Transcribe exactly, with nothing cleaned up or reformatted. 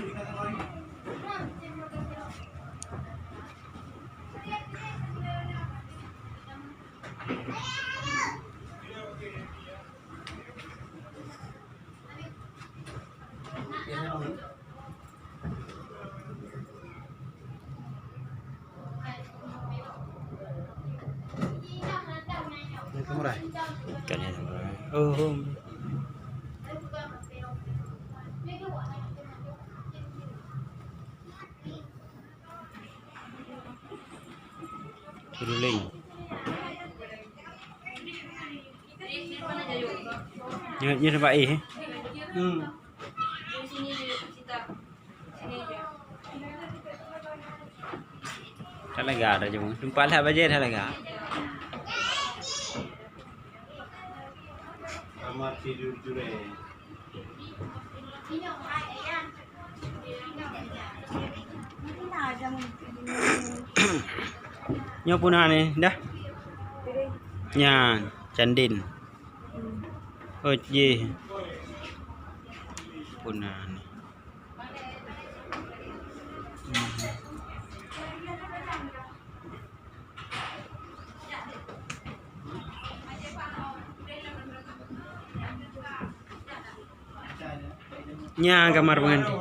Ini murah. Ikannya murah. Oh, oh. Seruling. Nyoe, nyoe tempat eh. Hmm. That lega dah jeuet. Tempat lah bajèe that lega. Kamar tidur jurèng. Nyoe puna ni dah. Nyan, candin. Oh, jih. Puna ni. Nyan kamar pengantin.